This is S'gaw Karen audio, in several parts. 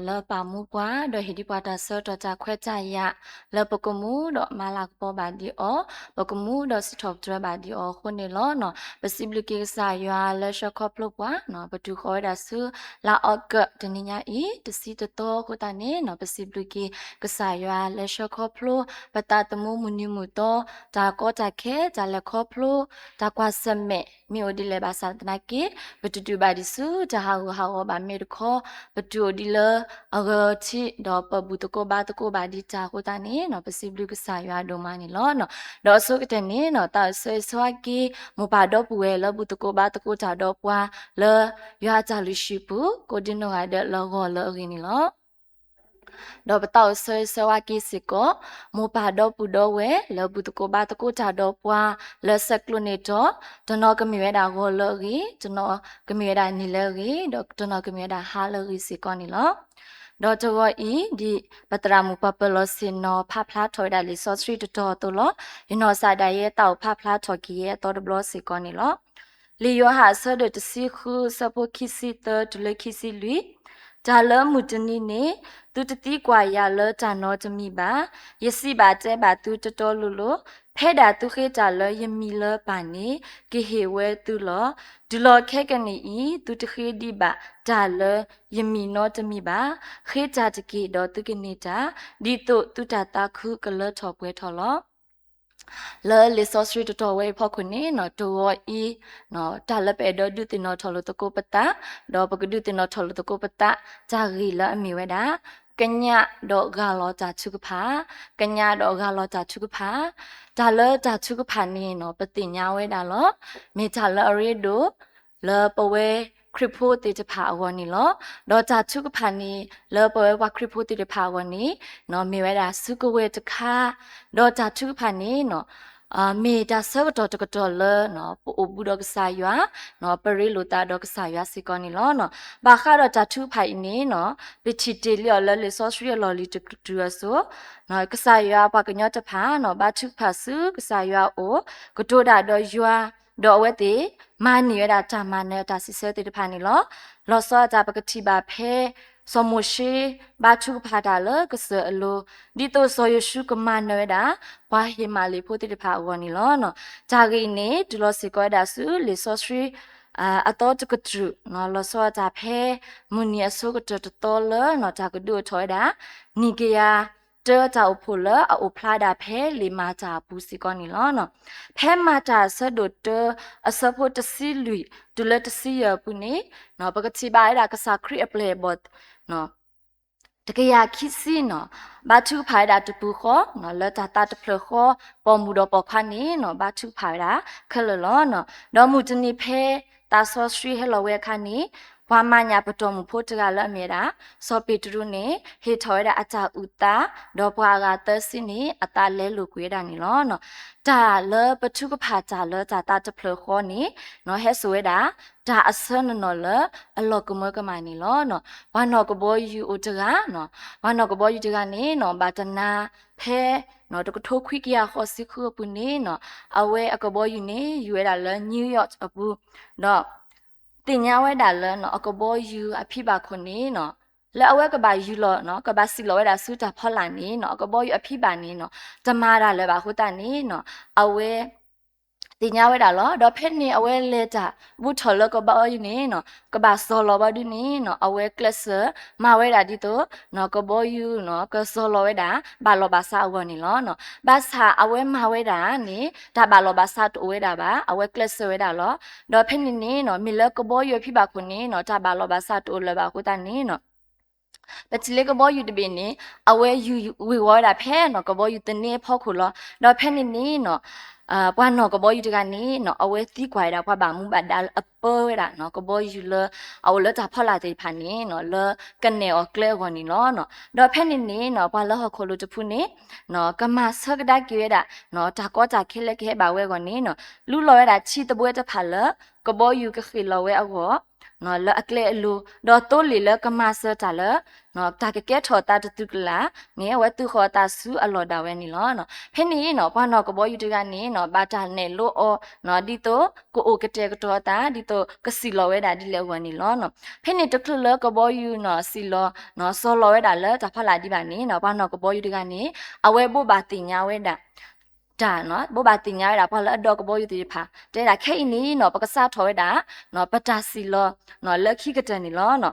လၢပာ်မူပှၤ ဒီးဟ့ၣ်ဒံးပှၤတၢ်ဆၢကတီၢ်တၢ်ခွဲးတၢ်ယာ် လၢပကမူဒီးမၤလၤကပီၤဘၣ်ဒံးအီၤ, ပကမူဒီးစံးထီၣ်ပတြၢၤဘၣ်ဒံးအီၤအဃိန့ၣ်လီၤ. ပစံးဘျုးက့ၤကစၢ်ယွၤလၢဆှၢခီဖျိပှၤ, ပတုၤဃီၤဝဲဒၣ်ဆူ လါအီကူးတနံၤညါအံၤ တဆံတသီအဃိသတးန့ၣ် ပစံးဘျုးက့ၤကစၢ်ယွၤလၢဆှၢခီဖျိ ပသးသမူမုၢ်နံၤမုၢ်သီ, တၢ်ကီတၢ်ခဲ, တၢ်လဲၤခီဖျိ, တၢ်ကွၢ်ဆၢၣ်မဲာ် မ့ၢ်အိၣ်ဒ်လဲၣ်ဘၣ်ဆၣ်သနာ်က့ ပတတုၤဘၣ်ဒံးဆူတၢ်ဟးဂူာ်ဟးဂီၤဘၣ်မ့ၢ်တခီ, ပတုၤအိၣ်ဒံးလၢအဂၢၢ်ထံး ဒီးပဘူၣ်သကိးဘါသကိးဘၣ်ဒံးတၢ်အဃိသတးန့ၣ် ပစံးဘျုးကစၢ်ယွၤဒိၣ်မးန့ၣ်လီၤ. ဒီးအဆိကတၢၢ်န့ၣ် တၢ်အိၣ်ဆၢဂ့ၤဆၢဝါက့ၤ မိၢ်ပၢ်ဒီပုၢ်ဝဲၢ်လၢဘူၣ်သကိးဘါသကိးတၢ်ဒီးပှၤလၢ ယွၤအတၢ်လုၢ်ဟံၣ်ပူၤ ကိးဒံနီၢ်ဂၤဒဲးလၢဂီၤလၢအဂ့ၤန့ၣ်လီၤ. ဒီးပတၢ်အိၣ်ဆၢဂ့ၤဆၢဝါက့ၤစ့ၢ်ကီး မိၢ်ပၢ်ဒီပုၢ်ဒီဝဲၢ်လၢဘူၣ်သကိးဘါသကိးတၢ်ဒီးပှၤလၢဆဲးကျိးန့ၢ်တီၤ, တနီၤကမ့ၢ်ဝဲဒၣ်ဂီၤလၢအဂ့ၤ, တနီၤကမ့ၢ်ဝဲဒၣ်နံၤလၢအဂ့ၤ, ဒီးတနီၤကမ့ၢ်ဝဲဒၣ်ဟါလၢအဂ့ၤစ့ၢ်ကီးန့ၣ်လီၤ. ဒီးတဂီၤအံၤ ဒ်ပသရၣ်မုၣ်ပှၤပၢၤလီၢ်ဆ့ၣ်နီၤဖးဖျါထီၣ်ဝဲဒၣ်လံာ်စီဆှံတတီၤအသိးလီၤ. ယနီၢ်ကစၢ်ဒၣ်ယဲတၢ်အိၣ်ဖးဖျါထီၣ်က့ၤယဲအသီတဘျီစ့ၢ်ကီးန့ၣ်လီၤ. လံာ်ယိၤဟၣ်အဆၢဒိၣ်တဆံဃု အဆၢဖိခံဆံသၢတုၤလၢခံဆံလွံၢ်, တၢ်လၢမုၢ်တနံၤန့ၣ် သုတသံကွၢ်ယၤလၢတၢ်နီတမံၤဘၣ်. ယစံးဘၣ်တဲဘၣ်သုတီတီလိၤလိၤ, ဖဲဒၣ်သုဃ့တၢ်လၢယမံၤလၢပၢ်န့ၣ် ကဟ့ၣ်ဝဲသုလီၤ. တုၤလီၤခဲကနံၣ်အံၤ သုတဃ့ဒံးဘၣ်တၢ်လၢယမံၤနီတမံၤဘၣ်. ဃ့တၢ်တက့ၢ်ဒီးသုကန့ၢ်တၢ်, ဒ်သိးသုတၢ်သးခုကလၢထီၣ်ပှဲၤထီၣ်လီၤ. လၢလံာ်စီဆှံတတီၤဝဲအံၤဖီခိၣ်န့ၣ် တဂီၤအံၤ တၢ်လၢပအဲၣ်ဒိးဒုးသ့ၣ်နီၣ်ထီၣ်လိာ်သကိးပသး, ဒီးပကဒုးသ့ၣ်နီၣ်ထီၣ်လိာ်သကိးပသး တၢ်ဂ့ၢ်လၢအမ့ၢ်ဝဲဒၣ် ကညးဒီးဂၢ်လီၤတၢ်ထုကဖၣ်, ကညးဒီးဂၢ်လီၤတၢ်ထုကဖၣ်, တၢ်လၢတၢ်ထုကဖၣ်န့ၣ် ပသ့ၣ်ညါဝဲဒၣ်လီၤ. မ့ၢ်တၢ်လၢအရ့ဒိၣ် လၢပဝဲခရံာ်ဖိသ့ၣ်တဖၣ်အဂီၢ်န့ၣ်လီၤ. ဒီးတၢ်ထုကဖၣ်န့ၣ် လၢပဝဲပှၤခရံာ်ဖိသ့ၣ်တဖၣ်အဂီၢ်န့ၣ် မ့ၢ်ဝဲဒၣ်စုကဝဲၤတခါ, ဒီးတၢ်ထုကဖၣ်န့ၣ် မ့ၢ်တၢ်ဆၢကတီၢ်တကတီၢ်လၢ ပအိၣ်ဘူးဒီးကစၢ်ယွၤ, ပရ့လိာ်သးဒီးကစၢ်ယွၤစ့ၢ်ကီးန့ၣ်လီၤ. ဘၣ်ဃးဒီးတၢ်ထုကဖၣ်အံၤန့ၣ် ပထံၣ်တ့ၢ်လံအီၤလၢလံာ်စီဆှံအလီၢ်လံၤတကတြူၢ်အစိၤ, ကစၢ်ယွၤပှၤကညီတဖၣ် ဘါထုကဖၣ်ဆူကစၢ်ယွၤအအိၣ်, ကတိၤတၢ်ဒီးယွၤ, ဒီးအဝဲသ့ၣ် မၤန့ၢ်ဝဲဒၣ်တၢ်မၤနၢၤအတၢ်စံးဆၢသ့ၣ်တဖၣ်န့ၣ်လီၤ. လီၤဆီဒၣ်တၢ်ပကထံၣ်ဘၣ်ဖဲ စီၤမိၤၡ့ ဘါထုကဖၣ်တၢ်လၢကစၢၢ်အလိၤ, ဒ်သိးစီၤယိၤၡူကမၤနၢၤဝဲဒၣ် ပှၤဟ့ၣ်မၤလ့ၣ်ဖိသ့ၣ်တဖၣ်အဂီၢ်န့ၣ်လီၤ. တၢ်ဂ့ၢ်အံၤန့ၣ် တုၤလီၤစ့ၢ်ကီးဝဲဒၣ်ဆူလံာ်စီဆှံ အသီတကတြူၢ်, လီၤဆီဒၣ်တၢ်ဖဲ မုၢ်နံၤအဆိကတၢၢ်တသီလၢ တၢ်ကဒုးအိၣ်ထီၣ်ဝဲဒၣ် နံၣ်ကယၤတၢတၢ်အိၣ်ဖှိၣ်လၢအအိၣ်ဖျါဒၣ်ဖဲ လံာ်မၤတၢ်အပူၤစ့ၢ်ကီးန့ၣ်လီၤ. ဖဲမၤတၢ်အဆၢဒိၣ်တၢ အဆၢဖိတဆံလွံၢ်တုၤလၢတဆံယဲၢ်အပူၤန့ၣ် ပကထံၣ်ဘၣ်ဝဲဒၣ်ကစၢ်ခရံာ်အပျဲၢ်အဘီၣ် တကယၤခံဆံန့ၣ် ဘါထုကဖၣ်ဝဲဒၣ်တပူၤဃီ, လၢတၢ်သးတဖျၢၣ်ဃီ, ပိာ်မုၣ်ဒီးပိာ်ခွါန့ၣ် ဘါထုကဖၣ်ဝဲဒၣ်ခဲလၢာ်လီၤ. ဒီးမုၢ်တနံၤဖဲသးစီဆှံဟဲလီၤဝဲအခါန့ၣ် ပှၤမၤညၣ်ပတီၢ်မုၢ်ဖိတဂၤလၢအမ့ၢ်ဝဲဒၣ် စီၤပ့းတရူးန့ၣ် ဟ့ၣ်ထီၣ်ဝဲဒၣ်အတၢ်အုၣ်သး, ဒီးပှၤအဂၤသၢဆံန့ၣ် အသးလဲလိာ်ကွံာ်ဝဲဒၣ်န့ၣ်လီၤ. တၢ်လၢပထုကဖၣ်တၢ်လၢတၢ်သးတဖျၢၣ်ဃီန့ၣ် ဟဲစိာ်ဝဲဒၣ် တၢ်အဆၢနနီၢ်လၢအလီၤကမၢကမၣ်န့ၣ်လီၤ. ပှၤနီၢ်ကဘီယူၤအိၣ်တဂၤ, ပှၤနီၢ်ကဘီယူၤတဂၤန့ၣ် ဘၣ်တနၤဖဲ တကထိခွံကယၤဃိးဆံဃုအပူၤန့ၣ် အဝဲအကဘီယူၤန့ၣ် ယူၤဝဲဒၣ်လၢ New York အပူၤ, ဒီးသ့ၣ်ညါဝဲဒၣ်လၢ အကဘီယူၤအဖံဘၣ်ခိၣ်န့ၣ် လၢအဝဲကဘၣ်ယူၤလီၤ ကဘၣ်စံၣ်လီၤဝဲဒၣ်ဆူတၢ်ဖီလာ်န့ၣ် အကဘီယူၤအဖံဘၣ်န့ၣ် တမၤတၢ်လၢၤဘၣ်အဃိသတးန့ၣ် အဝဲ သ့ၣ်ညါဝဲဒၣ်လီၤ. ဒီးဖဲန့ၣ်အဝဲလဲၤတၢ်ဘူးထီၣ်လၢကဘီယူၤန့ၣ် ကဘၣ်စီၤလီၤဘၣ်ဒုန့ၣ် အဝဲကျဲးစၢးမၤဝဲဒၣ်ဒ်သိး ကဘီယူၤ ကစီၤလီၤဝဲဒၣ် ဘၣ်လီၢ်ဘၣ်စးအဂီၢ်န့ၣ်လီၤ. ဘၣ်ဆၣ်အဝဲမၤဝဲဒၣ်န့ၣ် တၢ်ဘၣ်လီၢ်ဘၣ်စးတအိၣ်ဝဲဒၣ်ဘၣ်, အဝဲကျဲးစၢးဝဲဒၣ်လီၤ. ဒီးဖဲန့ၣ်န့ၣ် မ့ၢ်လၢကဘီယူၤအဖံဘၣ်ခိၣ်န့ၣ် တၢ်ဘၣ်လီၢ်ဘၣ်စးတအိၣ်လၢၤဘၣ်အဃိသတးန့ၣ် ပထံၣ်လၢကဘီယူၤတဘ့ၣ်န့ၣ် အဝဲယူၤဝ့ၤဝီၤဝဲဒၣ်ဖဲ ကဘီယူၤသန့အဖီခိၣ်လီၤ. ဒီးဖဲန့ၣ်န့ၣ် ပှၤနီၢ်ကဘီယူၤတဂၤန့ၣ် အဝဲသံကွၢ်ဝဲဒၣ် ပှၤဘၣ်မူဘၣ်ဒါလၢအပၢဝဲဒၣ် ကဘီယူၤလၢ အအိၣ်လၢတၢ်ဖီလာ်သ့ၣ်တဖၣ်န့ၣ် လၢကနဲၣ်အီၤကျဲအဂီၢ်န့ၣ်လီၤ. ဒီးဖဲန့ၣ်န့ၣ် ပှၤလၢဟီၣ်ခိၣ်လိၤတဖုန့ၣ် ကမၤဆၢကဒါက့ၤဝဲဒၣ် တၢ်ကီတၢ်ခဲလၢကဟဲဘၣ်ဝဲအဂီၢ်န့ၣ် လူလီၤဝဲဒၣ်ထံသဘှဲတဖၣ်လၢ ကဘီယူၤကဃ့ၢ်လီၤဝဲအဂီၢ် လၢအကျဲအလိၤ, ဒီးသိလ့ၣ်လၢကမၤစၢၤတၢ်လၢ တၢ်ကကဲထီၣ်အသးတတုၤကလာ်န့ၣ် အဝဲသုးဃီၤအသးဆူအလီၢ်ဒၣ်ဝဲန့ၣ်လီၤ. ဖဲန့ၣ်နီၤ ပှၤနီၢ်ကဘီယူၤတဂၤန့ၣ်နီၤ ဘၣ်တၢ်နဲၣ်လိအီၤ ဒ်သိးကအိၣ်ကတဲာ်ကတီၤအသး ဒ်သိးကစံၣ်လီၤဝဲဒၣ်ဒ်လဲၣ်အဂီၢ်န့ၣ်လီၤ. ဖဲန့ၣ်တချုးလၢကဘီယူၤနီၤ စံၣ်လီၤ စီၤလီၤဝဲဒၣ်လၢတၢ်ဖီလာ်ဒံးဘၣ်န့ၣ်နီၤ ပှၤနီၢ်ကဘီယူၤတဂၤန့ၣ် အဝဲဘိးဘၣ်သ့ၣ်ညါဝဲဒၣ် တၢ် ဘိးဘၣ်သ့ၣ်ညါဝဲဒၣ် ပှၤလၢအဒိးကဘီယူၤသ့ၣ်တဖၣ် တဲဒၣ်ခဲအံၤန့ၣ်နီၤ ပကစးထီၣ်ဝဲဒၣ် ပတၢ်စံၣ်လီၤ လၢခံကတၢၢ်န့ၣ်လီၤ.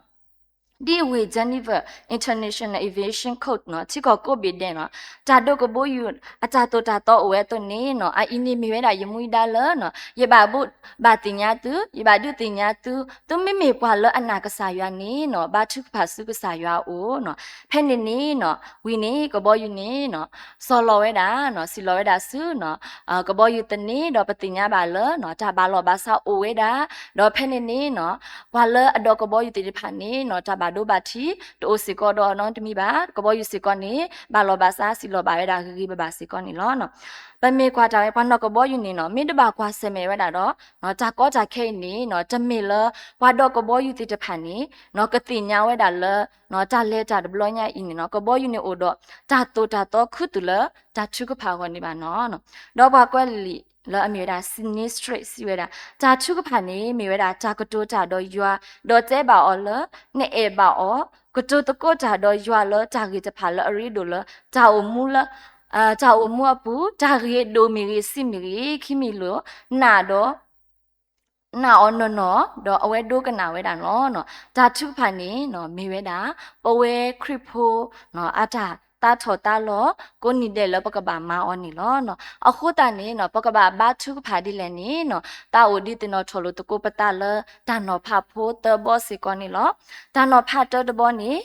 ဒ်ဝ့ၢ် Geneva International Aviation Code နီၤ ထံကီၢ်ကိးဘ့ၣ်ဒဲးနီၤ တၢ်ဒိးကဘီယူၤ အတၢ်သိၣ်တၢ်သီအိၣ်ဝဲအသိးန့ၣ်နီၤ အအံၤန့ၣ်မ့ၢ်ဝဲဒၣ်ယမူဒါလၢ ယဘၣ်ဘိးဘၣ်သ့ၣ်ညါသု ယဘၣ်ဒုးသ့ၣ်ညါသု သုမ့မ့ၢ်ပှၤလၢအနာ်ကစၢ်ယွၤန့ၣ်နီၤ ဘါထုကဖၣ်ဆူကစၢ်ယွၤအအိၣ်နီၤ ဖဲန့ၣ်န့ၣ်နီၤ ဝံၤန့ၣ် ကဘီယူၤန့ၣ်နီၤ စီၤလီၤဝဲဒၣ် စံၣ်လီၤဝဲဒၣ်ဆူ ကဘီယူၤသန့ ဒီးပသ့ၣ်ညါဘၣ်လၢ တၢ်ဘၣ်လီၢ်ဘၣ်စးအိၣ်ဝဲဒၣ် ဒီးဖဲန့ၣ်န့ၣ်နီၤ ပှၤလၢအဒိးကဘီယူၤသ့ၣ်တဖၣ်န့ၣ်နီၤ တၢ်ဘၣ်ဒိဘၣ်ထံး တအိၣ်စ့ၢ်ကီးဒီးနီတမံၤဘၣ် ကဘီယူၤစ့ၢ်ကီးန့ၣ် ဘၣ်လီၢ်ဘၣ်စး စံၣ်လီၤဘၣ်ဝဲဒၣ်ဂ့ၤဂ့ၤဘၣ်ဘၣ်စ့ၢ်ကီးန့ၣ်လီၤ. ပမ့ၢ်ကွၢ်တၢ်ဝဲ ပှၤနီၢ်ကဘီယူၤန့ၣ်နီၤ မ့ၢ်တဘၣ်ကွၢ်ဆၢၣ်မဲာ်ဝဲဒၣ်ဒီး တၢ်ကီတၢ်ခဲအံၤန့ၣ်နီၤ တမ့ၢ်လၢ ပှၤဒိးကဘီယူၤသ့ၣ်တဖၣ်န့ၣ်နီၤ ကသ့ၣ်ညါဝဲဒၣ်လၢ တၢ်လဲၤတၢ်တဘျီညါအံၤန့ၣ်နီၤ ကဘီယူၤန့ၣ်အိၣ်ဒီး တၢ်သိၣ်တၢ်သီခူသူၣ်လၢ တၢ်ထုကဖၣ်အဂီၢ်န့ၣ်ဘၣ်နီၤ. ဒီးပှၤကွဲးလံာ်လၢအမ့ၢ်ဝဲဒၣ် Sydney Straits စံးဝဲဒၣ် တၢ်ထုကဖၣ်န့ၣ် မ့ၢ်ဝဲဒၣ်တၢ်ကတိၤတၢ်ဒီးယွၤ ဒီးတဲဘၣ်အီၤလၢ နအဲၣ်ဘၣ်အီၤ ကတိၤသကိးတၢ်ဒီးယွၤလၢတၢ်ဂ့ၢ်တဖၣ်လၢအရ့ဒိၣ်လၢ တၢ်အိၣ်မူလၢ တၢ်အိၣ်မူအပူၤ တၢ်ဂ့ၤဒိၣ်မ့ၢ်ဂ့ၤဆံးမ့ၢ်ဂ့ၤ ခံမံၤလိာ် နာ်ဒီး နာ်အီၤနီၢ်နီၢ် ဒီးအဝဲဒိကနၣ်ဝဲဒၣ်လီၤ. တၢ်ထုကဖၣ်န့ၣ်နီၤ မ့ၢ်ဝဲဒၣ် ပဝဲခရံာ်ဖိ အတၢ်သးထီၣ်သးလီၤ ကိးနံၤဒဲးလၢပကဘၣ်မၤအီၤန့ၣ်လီၤ. အဃိသတးန့ၣ်နီၤ ပကဘၣ်ဘါထုကဖၣ်ဒ်လဲၣ်န့ၣ်နီၤ သးအိၣ်ဒုးသ့ၣ်နီၣ်ထီၣ်လိာ်သကိးပသးလၢ တၢ်နီၤဖးဖိသၢဘီစ့ၢ်ကီးန့ၣ်လီၤ. တၢ်နီၤဖးတၢတဘီန့ၣ်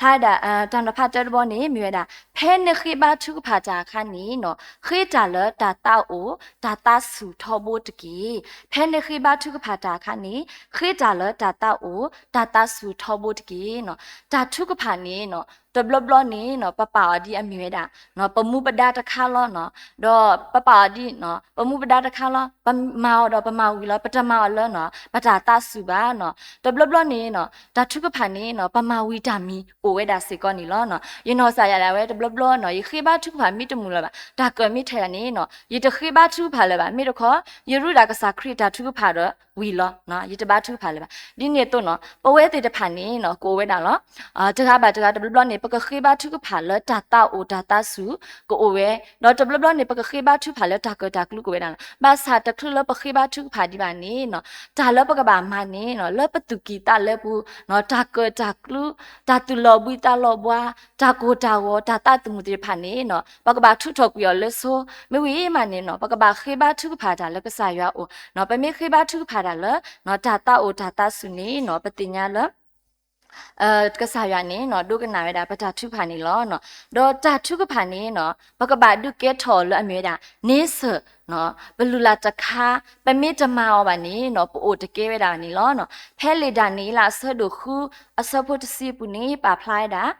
ဖျါဒၣ် တၢ်နီၤဖးတၢတဘီန့ၣ် မ့ၢ်ဝဲဒၣ် ဖဲနဃ့ဘါထုကဖၣ်တၢ်အခါန့ၣ်နီၤ ဃ့တၢ်လၢတၢ်သးအိၣ် တၢ်သးဆူၣ်ထီဘိတက့ၢ်. ဖဲနဃ့ဘါထုကဖၣ်တၢ်အခါန့ၣ် ဃ့တၢ်လၢတၢ်သးအိၣ် တၢ်သးဆူၣ်ထီဘိတက့ၢ်နီၤ. တၢ်ထုကဖၣ်န့ၣ်နီၤ တဘျီဘျီန့ၣ်နီၤ ပပာ်အီၤဒ်အမ့ၢ်ဝဲဒၣ် ပမူပဒါတခါလီၤနီၤ. ဒီးပပာ်အီၤဒ် ပမူပဒါတခါလီၤ ပမၤအီၤဒီးပမၤဝံၤလီၤ ပတမၤအီၤလၢနီၤ ပတၢ်သးဆူၣ်ဘၣ်နီၤ. တဘျီဘျီန့ၣ်နီၤ တၢ်ထုကဖၣ်န့ၣ်နီၤ ပမၤဝံၤတၢ်မံၤအိၣ်ဝဲဒၣ်စ့ၢ်ကီးန့ၣ်လီၤ. ယနီၢ်ကစၢ်ယၤဒၣ်ဝဲတဘျီဘျီနီၤ ယဃ့ဘါထုကဖၣ်မ့ၢ်တမုာ်လၢၤဘၣ် တၢ်ကၢၢ်မ့ၢ်ထဲဒၣ်န့ၣ်နီၤ ယတဃ့ဘါထုကဖၣ်လၢၤဘၣ် မ့ၢ်တခီ ယရူၢ်ဒၣ်ကစၢ်ခရံာ်တၢ်ထုကဖၣ်ဒီးဝံၤလီၤ ယတဘါထုကဖၣ်လၢၤဘၣ်. ဒ်န့ၣ်အသိးနီၤ ပဝဲသ့ၣ်တဖၣ်န့ၣ်နီၤ ကအိၣ်ဝဲဒၣ်လီၤ တဂၤဘၣ်တဂၤတဘျီဘျီန့ၣ် ပကဃ့ဘါထုကဖၣ်လၢတၢ်သးအိၣ်တၢ်သးဆူၣ်ကအိၣ်ဝဲ ဒီးတဘျီဘျီန့ၣ် ပကဃ့ဘါထုကဖၣ်လၢတၢ်ကၢၢ်တၢ်ကျူကအိၣ်ဝဲဒၣ်လီၤ. ဘၣ်ဆၣ်တချုးလၢပဃ့ဘါထုကဖၣ်ဒံးဘၣ်န့ၣ်နီၤ တၢ်လၢပကဘၣ်မၤန့ၣ်နီၤ လၢပသူၣ်ကံၢ်သးလဲပူၤ တၢ်ကၢၢ်တၢ်ကျူ တၢ်သူၣ်လီၤဘှံးသးလီၤဘှါ တၢ်ကိၢ်တၢ်ဂီၤ တၢ်သးသမူသ့ၣ်တဖၣ်န့ၣ်နီၤ ပကဘၣ်ထုးထီၣ်ကွံာ်အီၤလၢဆိ မ့ၢ်ဝံၤမးန့ၣ်နီၤ ပကဘၣ်ဃ့ဘါထုကဖၣ်တၢ်လၢကစၢ်ယွၤအအိၣ်နီၤ ပမ့ၢ်ဃ့ဘါထုကဖၣ်တၢ်လၢ တၢ်သးအိၣ်တၢ်သးဆူၣ်န့ၣ်နီၤ ပသ့ၣ်ညါလၢ ကစၢ်ယွၤန့ၣ်နီၤ ဒိကနၣ်ဝဲဒၣ်ပတၢ်ထုကဖၣ်န့ၣ်လီၤ. ဒီးတၢ်ထုကဖၣ်န့ၣ်နီၤ ပကဘၣ်ဒုးကဲထီၣ်အီၤလၢအမ့ၢ်ဝဲဒၣ် န့ဆၢၣ် ပလုၢ်လၢ်တခါ ပမ့ၢ်တမၤအီၤဘၣ်န့ၣ်နီၤ ပအိၣ်တကဲဝဲဒၣ်ဘၣ်န့ၣ်လီၤ. ဖဲလံာ်ဒၤနံးယ့လးအဆၢဒိၣ်ဃု အဆၢဖိတဆံအပူၤန့ၣ် ပာ်ဖျါဝဲဒၣ်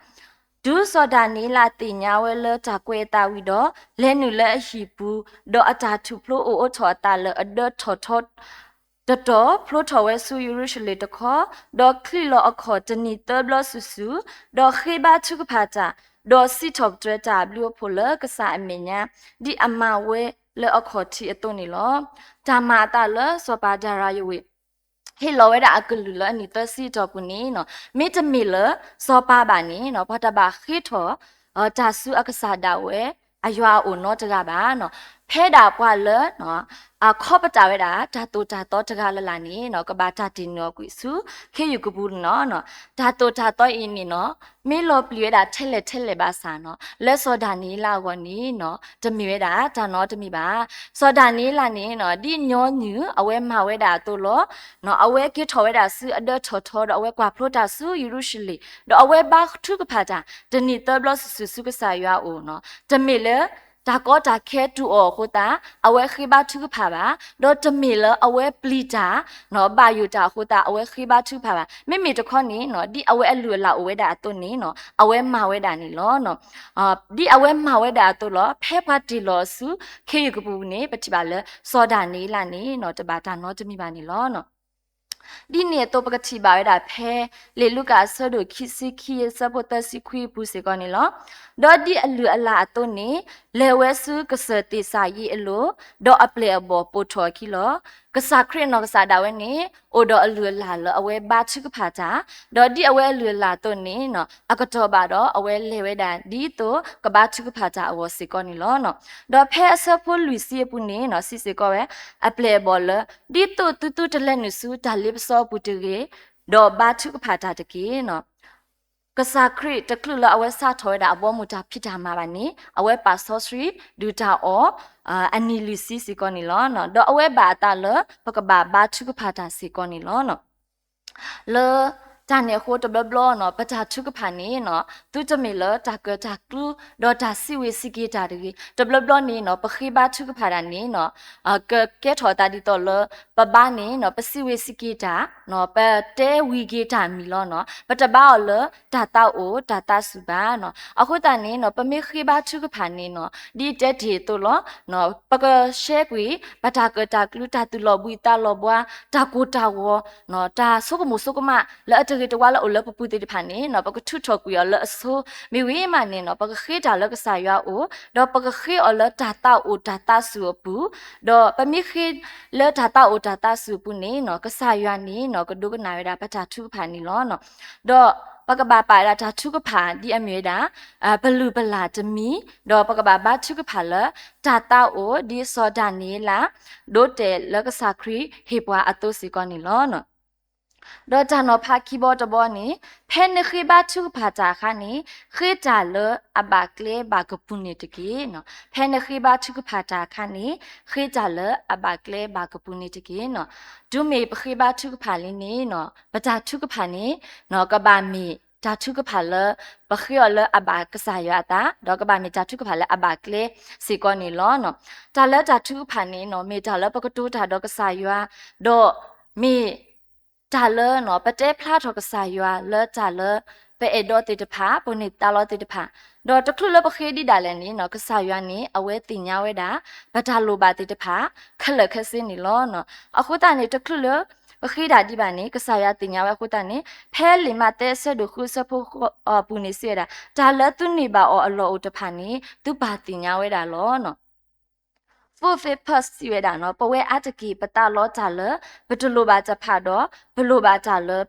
တုၤစီၤဒၤနံးယ့လးသ့ၣ်ညါဝဲလၢတၢ်ကွဲးအသးဝံၤဒီး လဲၤနုာ်လၢအဟံၣ်ပူၤ, ဒီးအတၢ်ထူၣ်ဖျိအိၣ်အိးထီၣ်အသးလၢအဒၢထီၣ်ထီ တတီၤ ဖျိထီၣ်ဝဲဆူယရူၤၡလ့ၣ်တခီ, ဒီးချံးလီၤအခီၣ်တနံၤသၢဘျီစုာ်စုာ်, ဒီးဃ့ဘါထုကဖၣ်တၢ်, ဒီးစံးထီၣ်ပတြၢၤတၢ်အဘျုးအဖှိၣ်လၢကစၢ်အမဲာ်ညါ, ဒ်အမၤဝဲလၢအခီၣ်ထံးအသိးန့ၣ်လီၤ. တၢ်မၤအသးလၢစီၤပၤဒၤရၤယၤဝ့း ဟ့ၣ်လီၤဝဲဒၣ်အကလုၢ်လၢအနံၣ်သၢဆံအတီၢ်ပူၤန့ၣ်နီၤ, မ့တမ့ၢ်လၢစီၤပၤဘၣ်န့ၣ်နီၤ, ပှၤတဘၣ်ဃ့ထီၣ် တၢ်ဆူအကစၢ်ဒၣ်ဝဲ အယွၤအအိၣ်နီတဂၤဘၣ်နီၤ. ဖဲဒၣ်ပှၤလၢ အခီပတာ်ဝဲဒၣ် တၢ်သိၣ်တၢ်သီတဂၤလၢ်လၢ်န့ၣ်နီၤ, ကဘၣ်တၢ်တ့ၢ်နုာ်အီၤကွံာ်ဆူ ခ့ယုၢ်ကပူၤန့ၣ်လီၤ. တၢ်သိၣ်တၢ်သီအံၤန့ၣ်နီၤ, မ့ၢ်လီၤပျံၤဝဲဒၣ်ထဲလဲၣ်ထဲလဲၣ်ဘၣ်ဆၣ်နီၤ, လၢစီၤဒၤနံးယ့လးအဂီၢ်န့ၣ်နီၤ, တမ့ၢ်ဝဲဒၣ်တၢ်နီတမံၤဘၣ်. စီၤဒၤနံးယ့လးန့ၣ်နီၤ, ဒ်ညီနုၢ်အဝဲမၤဝဲဒၣ်အသိးလီၤ. အဝဲက့ၤထီၣ်ဝဲဒၣ်ဆူအဒၢထီၣ်ထီ ဒီးအဝဲကွၢ်ဖျိတၢ်ဆူယရူၤၡလ့ၣ်, ဒီးအဝဲဘါထုကဖၣ်တၢ် တနံၤသၢဘျီစုာ်စုာ်ဆူကစၢ်ယွၤအအိၣ်နီၤ. တမ့ၢ်လၢ တၢ်ကီတၢ်ခဲတူၢ်အီၤအဃိသတး အဝဲဃ့ဘါထုကဖၣ်ဘၣ်, ဒီးတမ့ၢ်လၢအဝဲပျံၤတၢ် ဘၣ်ယိၣ်တၢ်အဃိသတး အဝဲဃ့ဘါထုကဖၣ်ဘၣ်. မ့မ့ၢ်တခီန့ၣ်နီၤ, ဒ်အဝဲအလုၢ်အလၢ်အိၣ်ဝဲဒၣ်အသိးန့ၣ်နီၤ, အဝဲမၤဝဲဒၣ်န့ၣ်လီၤ. ဒ်အဝဲမၤဝဲဒၣ်အသိးလီၤ. ဖဲပှၤတ့ၢ်လီၤအီၤဆူ ခ့ယုၢ်ကပူၤန့ၣ် ပထံၣ်ဘၣ်လၢ စီၤဒၤနံးယ့လးန့ၣ်နီၤ, တဘၣ်တၢ်နီတမံၤဘၣ်န့ၣ်လီၤ. ဒ်န့ၣ်အသိးပကထံၣ်ဘၣ်ဝဲဒၣ်ဖဲ လံာ်လူၤကၣ်အဆၢဒိၣ်ခံဆံခံအဆၢဖိသၢဆံခွံအပူၤစ့ၢ်ကီးန့ၣ်လီၤ. ဒီးဒ်အလုၢ်အလၢ်အသိးန့ၣ် လဲၤဝဲဆူကစၢၢ်သ့ၣ်စၢ်ယံးအလိၤ, ဒီးအပျဲၢ်အဘီၣ်ပိာ်ထီၣ်အခံလီၤ. ကစၢ်ခရံာ်အနီၢ်ကစၢ်ဒၣ်ဝဲန့ၣ် အိၣ်ဒီးအလုၢ်အလၢ်လၢအဝဲဘါထုကဖၣ်တၢ်, ဒီးဒ်အဝဲအလုၢ်အလၢ်အသိးန့ၣ် အကတီၢ်ဘၣ်ဒီးအဝဲလဲၤဝဲဒၣ်ဒ်သိးကဘါထုကဖၣ်တၢ်အဂီၢ်စ့ၢ်ကီးန့ၣ်လီၤ. ဒီးဖဲအဆၢဖိလွံၢ်ဆံအပူၤန့ၣ် စံးစ့ၢ်ကီးဝဲ အပျဲၢ်အဘီၣ်လၢ ဒ်သိးသုသုတလဲၤနုာ်ဆူတၢ်လ့ပစီအပူၤတဂ့ၤ, ဒီးဘါထုကဖၣ်တၢ်တက့ၢ်. ကစၢ်ခရံာ်တချုးလၢအဝဲစးထီၣ်ဝဲဒၣ်အဘီအမုၢ်တၢ်ဖံးတၢ်မၤဘၣ်န့ၣ် အဝဲပာ်စီဆှံဒုၣ်တၢ်အီၣ် အနံၣ်လွံၢ်ဆံစ့ၢ်ကီးန့ၣ်လီၤ. ဒီးအဝဲဘၣ်အသးလၢပကဘၣ်ဘါထုကဖၣ်တၢ်စ့ၢ်ကီးန့ၣ်လီၤ. လၢတၢ်န့ၣ်အဃိတဘျီဘျီန့ၣ် ပတၢ်ထုကဖၣ်န့ၣ် သုတမ့ၢ်လၢတၢ်ကၢၣ်တၢ်ကျူ ဒီးတၢ်စံးဝ့ၤစံးက့ၤတၢ်တဂ့ၤ. တဘျီဘျီန့ၣ် ပဃ့ဘါထုကဖၣ်တၢ်န့ၣ် ကကဲထီၣ်သးဒ်သိးလၢ ပဘါန့ၣ် ပစံးဝ့ၤစံးက့ၤတၢ်, ပတဲဝံၤက့ၤတၢ်မံၤလီၤ. ပတဘါအီၤလၢတၢ်သးအိၣ်တၢ်သးစူၤဘၣ်. အဃိသတးန့ၣ် ပမ့ၢ်ဃ့ဘါထုကဖၣ်န့ၣ် ဒ်တဲတ့ၢ်အသိးလီၤ. ပကရှဲကွံာ် ပတၢ်ကၢၣ်တၢ်ကျူ တၢ်သူၣ်လီၤဘှံးသးလီၤဘှါ တၢ်ကိၢ်တၢ်ဂီၤ တၢ်ဆိကမိၣ်ဆိကမး လၢအတဂ့ၤတဝါလၢအိၣ်လၢပပူၤသ့ၣ်တဖၣ်န့ၣ် ပကထုးထီၣ်ကွံာ်အီၤလၢအဆိ မ့ၢ်ဝံၤမးန့ၣ် ပကဃ့တၢ်လၢကစၢ်ယွၤအအိၣ်, ဒီးပကဃ့အီၤလၢတၢ်သးအိၣ်တၢ်သးစူၤအပူၤ, ဒီးပမ့ၢ်ဃ့လၢတၢ်သးအိၣ်တၢ်သးစူၤအပူၤန့ၣ် ကစၢ်ယွၤန့ၣ် ကဒိကနၣ်ဝဲဒၣ်ပတၢ်ထုကဖၣ်န့ၣ်လီၤ. ဒီးပကဘၣ်ပာ်ဝဲဒၣ်တၢ်ထုကဖၣ်ဒ်အမ့ၢ်ဝဲဒၣ် ပလုၢ်ပလၢ်တမံၤ, ဒီးပကဘၣ်ဘါထုကဖၣ်လၢ တၢ်သးအိၣ်ဒ်စီၤဒၤနံးယ့လး ဒိးတဲာ်လၢကစၢ်ခရံာ်ဟ့ၣ်ပှၤအသိးစ့ၢ်ကီးန့ၣ်လီၤ. ဒီးတၢ်နီၤဖးခံဘီတဘီန့ၣ် ဖဲနဃ့ဘါထုကဖၣ်တၢ်အခါန့ၣ် ဃ့တၢ်လၢအဘၣ်ကျဲဘၣ်ကပူၤန့ၣ်တက့ၢ်. ဖဲနဃ့ဘါထုကဖၣ်တၢ်အခါန့ၣ် ဃ့တၢ်လၢအဘၣ်ကျဲဘၣ်ကပူၤန့ၣ်တက့ၢ်. တုၤမ့ၢ်ပဃ့ဘါထုကဖၣ်လံန့ၣ် ပတၢ်ထုကဖၣ်န့ၣ် ကဘၣ်မ့ၢ်တၢ်ထုကဖၣ်လၢ ပဃ့အီၤလၢအဘၣ်ကစၢ်ယွၤအသး ဒီးကဘၣ်မ့ၢ်တၢ်ထုကဖၣ်လၢအဘၣ်ကျဲစ့ၢ်ကီးန့ၣ်လီၤ. တၢ်လၢတၢ်ထုကဖၣ်န့ၣ် မ့ၢ်တၢ်လၢပကတိၤတၢ်ဒီးကစၢ်ယွၤ, ဒီးမ့ၢ်တၢ်လၢ ပတဲဖျါထီၣ်ကစၢ်ယွၤလၢတၢ်လၢ ပအဲၣ်ဒိးသ့ၣ်တဖၣ် ပန့ၢ်သးလီသ့ၣ်တဖၣ်, ဒီးတချုးလၢပဃ့ဒ်ဒၣ်လဲာ်န့ၣ် ကစၢ်ယွၤန့ၣ် အဝဲသ့ၣ်ညါဝဲဒၣ် ပတၢ်လိၣ်ဘၣ်သ့ၣ်တဖၣ် ခဲလၢာ်ခဲဆ့န့ၣ်လီၤ. အဃိသတးန့ၣ် တချုးလၢ ပဃ့ဒၣ်ဒံးဘၣ်န့ၣ် ကစၢ်ယွၤသ့ၣ်ညါဝဲအဃိသတးန့ၣ် ဖဲလံာ်မးသဲအဆၢဒိၣ်ဃုအဆၢဖိဃိးအပူၤန့ၣ်စံးဝဲဒၣ် တၢ်လၢသုန့ၢ်ဘၣ်အီၤအလီၢ်အိၣ်တဖၣ်န့ၣ် သုပၢ်သ့ၣ်ညါဝဲဒၣ်လီၤ. Food Faith Plus စံးဝဲဒၣ်န့ၣ် ပဝဲအါတက့ၢ် ပသးလီတၢ်လၢ ပတလိၣ်ဘၣ်တဖၣ်ဒီး ပလိၣ်ဘၣ်တၢ်လၢ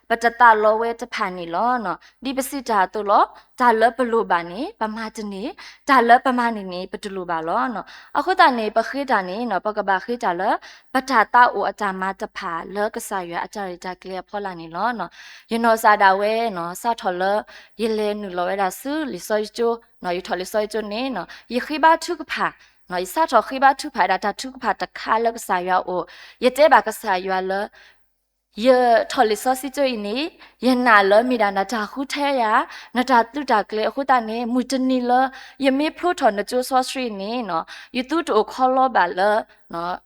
ပတသးလီဝဲတဖၣ်န့ၣ်လီၤ. ဒ်ပစံးတၢ်အသိးလီၤ, တၢ်လၢပလိၣ်ဘၣ်န့ၣ် ပမၤတန့ၢ်, တၢ်လၢပမၤန့ၢ်န့ၣ် ပတလိၣ်ဘၣ်လီၤ. အဃိသတးန့ၣ် ပဃ့တၢ်န့ၣ် ပကဘၣ်ဃ့တၢ်လၢ ပတၢ်သးအိၣ်အတၢ်မၤတဖၣ်လၢကစၢ်ယွၤအတၢ်ရဲၣ်တၢ်ကျဲၤအဖီလာ်န့ၣ်လီၤ. ယနီၢ်ကစၢ်ဒၣ်ဝဲ စးထီၣ်လၢ ယလဲၤနုာ်လီၤဝဲဒၣ်ဆူလံာ်စီဆှံကၠိ, ယထီၣ်လံာ်စီဆှံကၠိန့ၣ် ယဃ့ဘါထုကဖၣ်, ယစးထီၣ်ဃ့ဘါထုကဖၣ်ဒၣ်တၢ်ထုကဖၣ်တခါလၢကစၢ်ယွၤအအိၣ်, ယတဲဘၣ်ကစၢ်ယွၤလၢ ယထီၣ်လံာ်စီဆှံကၠိအံၤန့ၣ် ယနာ်လၢမ့ၢ်ဒၣ်နတၢ်ဃုထၢယၤ, နတၢ်သုးတၢ်ကျဲၤအဃိသတးန့ၣ် မုၢ်တနံၤလၢ ယမ့ၢ်ဖျိထီၣ်နကၠိစီဆှံန့ၣ် ယသုတအိၣ်ခီလီဘၣ်လၢ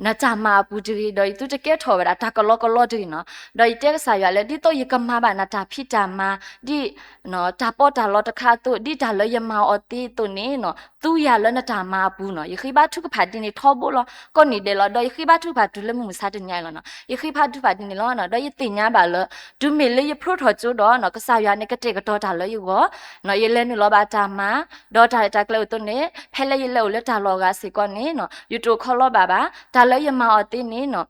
နတၢ်မၤအပူၤတဂ့ၤ, ဒီးယသုတကဲထီၣ်ဝဲဒၣ်တၢ်ကလီကလီတဂ့ၤန့ၣ်. ဒီးယတဲကစၢ်ယွၤလၢ ဒ်သိးယကမၤဘၣ်နတၢ်ဖံးတၢ်မၤ ဒ် တၢ်ပီးတၢ်လီတခါအသိး ဒ်တၢ်လၢယမၤအီၤသ့အသိးန့ၣ် သုယၤလၢနတၢ်မၤအပူၤန့ၣ်. ယဃ့ဘါထုကဖၣ်ဒ်န့ၣ်ထီဘိလီၤ. ကိးနံၤဒဲးလီၤ. ဒီးယဃ့ဘါထုကဖၣ်တုၤလၢမုၢ်မဆါတနံၤအံၤလီၤန့ၣ်. ယဃ့ဘါထုကဖၣ်ဒ်န့ၣ်လီၤ. ဒီးယသ့ၣ်ညါဘၣ်လၢ တုၤမ့ၢ်လၢယဖျိထီၣ်ကၠိဒီး ကစၢ်ယွၤန့ၣ်ကတဲာ်ကတီၤတၢ်လၢယဂီၢ်, ယလဲၤနုာ်လီၤဘၣ်တၢ်မၤ, ဒီးတၢ်ရဲၣ်တၢ်ကျဲၤအသိးန့ၣ် ဖဲလၢယလဲၤအိၣ်လၢတၢ်လီၢ်အဂၤစ့ၢ်ကီးန့ၣ် ယတအိၣ်ခီလီဘၣ်ဘၣ်. တၢ်လၢယမၤအီၤသ့န့ၣ်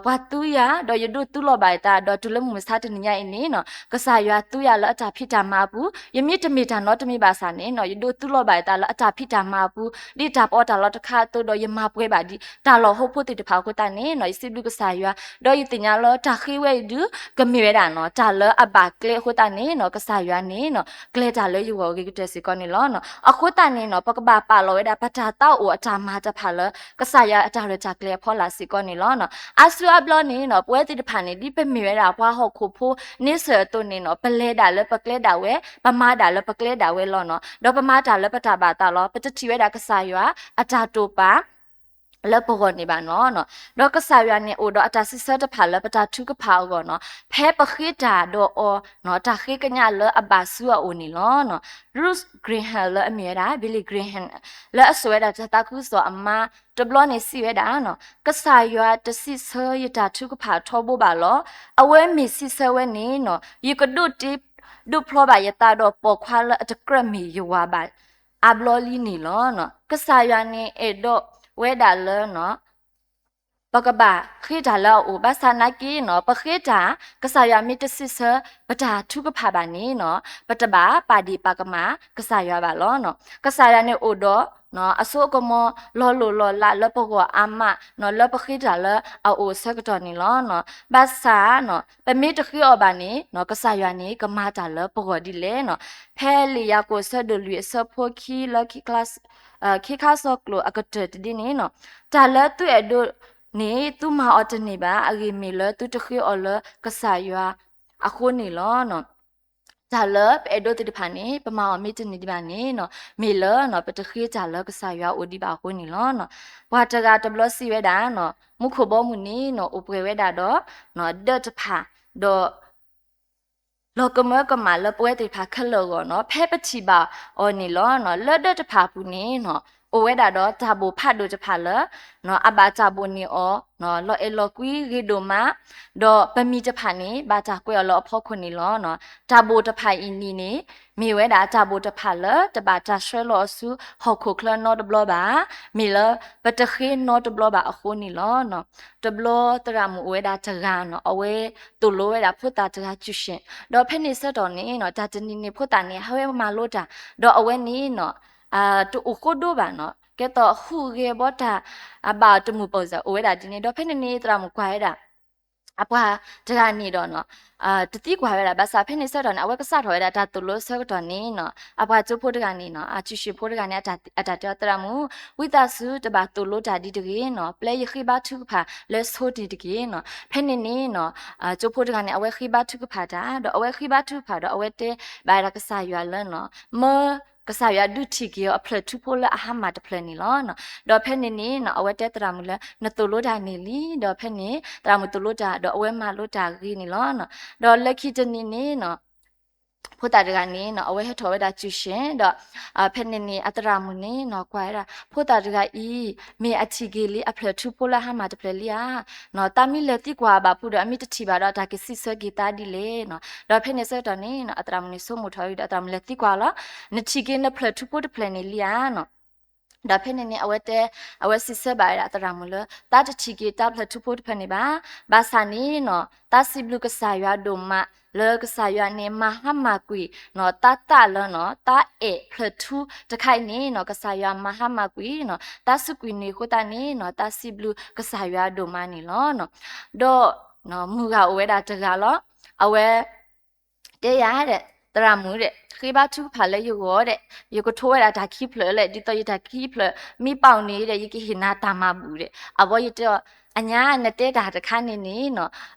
ပှၤသူယၤ ဒီးယဒိးသူလီၤဘၣ်ယသး ဒီးတုၤလၢမုၢ်မဆါတနံၤညါအံၤန့ၣ် ကစၢ်ယွၤသူယၤလၢအတၢ်ဖံးတၢ်မၤအပူၤ, ယမ့ၢ်တမ့ၢ်တၢ်နီတမံၤဘၣ်ဆၣ်န့ၣ် ယဒိးသူလီၤဘၣ်ယသးလၢအတၢ်ဖံးတၢ်မၤအပူၤ, ဒ်တၢ်ပီးတၢ်လီတခါအသိး ဒီးယမၤပှဲၤဘၣ်ဒ်တၢ်လီၢ်ဟိဖိသ့ၣ်တဖၣ်အဃိသတးန့ၣ် ယစံးဘျုးကစၢ်ယွၤ, ဒီးယသ့ၣ်ညါလၢတၢ်ဃ့ဝဲအံၤဒုး ကမ့ၢ်ဝဲဒၣ် တၢ်လၢအဘၣ်ကျဲအဃိသတးန့ၣ် ကစၢ်ယွၤန့ၣ် ကျဲၤတၢ်လၢယဂီၢ်အဂ့ၤကတၢၢ်စ့ၢ်ကီးန့ၣ်လီၤ. အဃိသတးန့ၣ် ပကဘၣ်ပာ်လီၤဝဲဒၣ် ပတၢ်သးအိၣ်အတၢ်မၤတဖၣ်လၢ ကစၢ်ယွၤအတၢ်ရဲၣ်တၢ်ကျဲၤအဖီလာ်စ့ၢ်ကီးန့ၣ်လီၤ. အါစုအါဘျီန့ၣ် ပဝဲသ့ၣ်တဖၣ်န့ၣ် ဒ်ပမ့ၢ်ဝဲဒၣ်ပှၤဟီၣ်ခိၣ်ဖိန့ဆၢၣ်အသိးန့ၣ် ပလဲၤဒၣ်လၢပကျဲဒၣ်ဝဲ, ပမၤဒၣ်လၢပကျဲဒၣ်ဝဲလီၤန့ၣ်. ဒီးပမၤတၢ်လၢပတၢ်ဘၣ်သးလီၤ. ပတထံၣ်ဝဲဒၣ်ကစၢ်ယွၤအတၢ်တိာ်ပာ် လၢပဂီၢ်န့ၣ်ဘၣ်နီၤ. ဒီးကစၢ်ယွၤန့ၣ်အိၣ်ဒီးအတၢ်စံးဆၢတဖၣ်လၢပတၢ်ထုကဖၣ်အဂီၢ်နီၤ, ဖဲပဃ့တၢ်ဒီးအီၤနီၤ, တၢ်ဃ့ကညးလၢအဘၣ်ဆူအအိၣ်န့ၣ်လီၤ. Ruth Graham လၢအမ့ၢ်ဝဲဒၣ် Billy Graham လၢအစိာ်ဝဲဒၣ်တၢ်သးခုကစီၣ်အမါတဘျီန့ၣ်စံးဝဲဒၣ်နီၤ, ကစၢ်ယွၤတစံးဆၢယတၢ်ထုကဖၣ်ထီဘိဘၣ်လီၤ. အဝဲမ့ၢ်စံးဆၢဝဲန့ၣ်နီၤ, ယကဒိးတ့ဒိးဖျီဘၣ်ယသးဒီးပိာ်ခွါလၢအတကြၢးမ့ၢ်ယဝၤဘၣ် အါဘျီလံန့ၣ်လီၤ. ကစၢ်ယွၤန့ၣ်အဲၣ်ဒိးဝဲဒၣ်လၢနီၤ, ပကဘၣ်ဃ့တၢ်လၢအအိၣ် ဘၣ်ဆၣ်နာ်က့နီၤ, ပဃ့တၢ် ကစၢ်ယွၤမ့ၢ်တစံးဆၢ ပတၢ်ထုကဖၣ်ဘၣ်န့ၣ်နီၤ, ပတဘၣ်ပာ်ဒ့ၣ်ပာ်ကမၣ်ကစၢ်ယွၤဘၣ်လီၤ. ကစၢ်ယွၤန့ၣ်အိၣ်ဒီး အစိအကမီၤလီၤလိၢ်လီၤလးလၢပဂီၢ်အါမးနီၤ, လၢပဃ့တၢ်လၢအအိၣ်အဆၢကတီၢ်န့ၣ်လီၤ. ဘၣ်ဆၣ်နီၤ, ပမ့ၢ်တဃ့အီၤဘၣ်န့ၣ်နီၤ, ကစၢ်ယွၤန့ၣ်ကမၤတၢ်လၢပဂီၢ်ဒ်လဲၣ်နီၤ. ဖဲလံာ်ယၤကိာ်အဆၢဒိၣ်လွံၢ်အဆၢဖိခံလၢ ခ့ခါစီၤကျိာ်အကတၢၢ်တဒ့န့ၣ်နီၤ, တၢ်လၢသုအဲၣ်ဒိးန့ၣ် သုမၤအီၤတန့ၢ်ဘၣ်, အဂ့ၢ်မ့ၢ်လၢသုတဃ့အီၤလၢကစၢ်ယွၤအဃိန့ၣ်လီၤ. တၢ်လၢပအဲၣ်ဒိးသ့ၣ်တဖၣ်န့ၣ် ပမၤအီၤမ့ၢ်တန့ၢ်ဒံးဘၣ်န့ၣ်နီၤ, မ့ၢ်လၢနီၤ ပတဃ့တၢ်လၢကစၢ်ယွၤအိၣ်ဒံးဘၣ်အဃိန့ၣ်လီၤ. ပှၤတဂၤတဘျီစံးဝဲဒၣ်နီၤ, မူခိၣ်ဘီမုၢ်န့ၣ်နီၤ အိၣ်ပှဲၤဝဲဒၣ်ဒီး ဒၢးတဖၣ်, ဒီး လီၤကမၢကမၣ်လၢပဝဲသ့ၣ်တဖၣ်ခဲလၢာ်အဂီၢ်နီၤ, ဖဲပထံၣ်ဘၣ်အီၤန့ၣ်လီၤ. လၢဒၢးတဖၣ်အပူၤန့ၣ်နီၤ, အိၣ်ဝဲဒၣ်ဒီးတၢ်ဘိၣ်ဖးဒိၣ်တဖၣ်လၢ အဘၣ်တၢ်ဘိၣ်န့ၢ်အီၤ လီၤအဲၣ်လီၤကွံဂ့ၤဒိၣ်မး, ဒီးပမံၤတဖၣ်န့ၣ် ဘၣ်တၢ်ကွဲးအီၤလၢအဖီခိၣ်န့ၣ်လီၤ. တၢ်ဘိၣ်တဖၣ်အံၤန့ၣ်န့ၣ် မ့ၢ်ဝဲဒၣ်တၢ်ဘိၣ်တဖၣ်လၢ တဘၣ်တၢ်ဆှၢလီၤအီၤဆူဟီၣ်ခိၣ်ချၢနီတဘျီဘၣ်, မ့ၢ်လၢပတဃ့နီတဘျီဘၣ်အဃိန့ၣ်လီၤ. တဘျီသရၣ်မုၣ်အိၣ်ဝဲဒၣ်တဂၤနီၤ, အဝဲသိၣ်လိဝဲဒၣ်ဖိသၣ်တဂၤစုၣ်ၡ့ၣ်, ဒီးဖဲန့ၣ်ဆၢကတီၢ်န့ၣ်နီၤ, တၢ်တနံၤန့ၣ်ဖိသၣ်န့ၣ် ဟဲဝဲမၤလိတၢ်, ဒီးအဝဲန့ၣ်နီၤ တအိၣ်ဃိဒိဘၣ်နီၤ, ကဲသိးဟူးဂဲၤဘီတၢ် ဘၣ်အီၤတမုာ်ပိာ်စၢၤ အိၣ်ဝဲဒၣ်ဒ်န့ၣ်, ဒီးဖဲန့ၣ်န့ၣ် သရၣ်မုၣ်ကွၢ်ဝဲဒၣ် အပှၤတဂၤန့ၣ်ဒီးနီၤ, တသံကွၢ်ဝဲဒၣ်, ဘၣ်ဆၣ်ဖဲန့ၣ်ဆၢကတီၢ်န့ၣ် အဝဲကစးထီၣ်ဝဲဒၣ်တၢ်သိၣ်လိအဆၢကတီၢ်န့ၣ်နီၤ, အပှၤကၠိဖိတဂၤန့ၣ်နီၤ, အစုၡ့ၣ်ဖိတဂၤန့ၣ် အတၢ်တဲအီၤ သရၣ်မုၣ်, ဝံသးစူၤတဘၣ်သိၣ်လိတၢ်ဒ်တဂ့ၤနီၤ, ပျဲယဃ့ဘါထုကဖၣ်လၢဆိတ့ၢ်တက့ၢ်နီၤ. ဖဲန့ၣ်န့ၣ်နီၤ, ကၠိဖိတဂၤန့ၣ် အဝဲဃ့ဘါထုကဖၣ်တၢ်, ဒီးအဝဲဃ့ဘါထုကဖၣ်ဒီး အဝဲတဲဘၣ်ဝဲဒၣ်ကစၢ်ယွၤလၢနီၤ, မၢ ကစၢ်ယွၤဒုးထံၣ်က့ၤအီၤအဖျၢၣ်ထူဖိလၢအဟါမၢ်တဖျၢၣ်န့ၣ်လီၤ. ဒီးဖဲန့ၣ်န့ၣ်နီၤ, အဝဲတဲသရၣ်မုၣ်လၢ နသိၣ်လိတၢ်န့ၣ်လံ, ဒီးဖဲန့ၣ် သရၣ်မုၣ်သိၣ်လိတၢ် ဒီးအဝဲမၤလိတၢ်ဂ့ၤန့ၣ်လီၤ. ဒီးလၢခံတနံၤန့ၣ်နီၤ, ဖိသၣ်တဂၤန့ၣ်နီၤ, အဝဲဟဲထီၣ်ဝဲဒၣ်စုၡ့ၣ်, ဒီးဖဲန့ၣ်န့ၣ် အသရၣ်မုၣ်န့ၣ်နီၤ ကွၢ်ဝဲဒၣ် ဖိသၣ်တဂၤအံၤ မ့ၢ်အထံၣ်က့ၤလံအဖျၢၣ်ထူဖိလၢအဟါမၢ်တဖျၢၣ်လံဧါ, တၢ်မ့ၢ်လဲၤသံကွၢ်ဘၣ်ဖုဒီး အမ့ၢ်တထံၣ်ဘၣ်ဒီးတၢ်ကစံးဆၢက့ၤသးဒ်လဲၣ်နီၤ. ဒီးဖဲန့ၣ်ဆၢကတီၢ်န့ၣ်နီၤ, အသရၣ်မုၣ်န့ၣ်ဆိကမိၣ်ထီၣ်ဝဲဒီး အသရၣ်မုၣ်လဲၤသံကွၢ်လီၤ, နထံၣ်က့ၤနဖျၢၣ်ထူဖိတဖျၢၣ်န့ၣ်လံဧါနီၤ. ဒီးဖဲန့ၣ်န့ၣ် အဝဲတဲ, အဝဲစံးဆၢဘၣ်ဝဲဒၣ်အသရၣ်မုၣ်လၢ သးတထံၣ်က့ၤတၢ်ဖျၢၣ်ထူဖိတဖျၢၣ်န့ၣ်ဘၣ်. ဘၣ်ဆၣ်န့ၣ်နီၤ, သးစံးဘျုးကစၢ်ယွၤဒိၣ်မး လၢကစၢ်ယွၤန့ၣ် မၤဟါမၢ်ကွံာ်နီၤ, သးသးလၢနီၤ, သးအဲၣ်ဖျၢၣ်ထူတခါအံၤန့ၣ်နီၤ, ကစၢ်ယွၤမၤဟါမၢ်ကွံာ်နီၤ, သးစူးကွံာ်န့ၢ်အဃိသတးန့ၣ်နီၤ, သးစံးဘျုးကစၢ်ယွၤဒိၣ်မးန့ၣ်လီၤ. ဒီးမုၢ်ဂၤအိၣ်ဝဲဒၣ်တဂၤလီၤ, အဝဲ တဲယၤဒီး သရၣ်မုၣ်ဒီး ဃ့ဘါထုကဖၣ်လၢယဂီၢ်ဒီး ယကထိဝဲဒၣ်တၢ်ခံဖျၢၣ်လဲၣ်, ဒ်သိးယတၢ်ခံဖျၢၣ်မ့ၢ်ပာ်န့ၣ်ဒီး ယကဟ့ၣ်နၤတၢ်မၤဘူၣ်ဒီး အဝဲယတဲအီၤ, အညါနတဲတၢ်တခါန့ၣ်န့ၣ်နီၤ,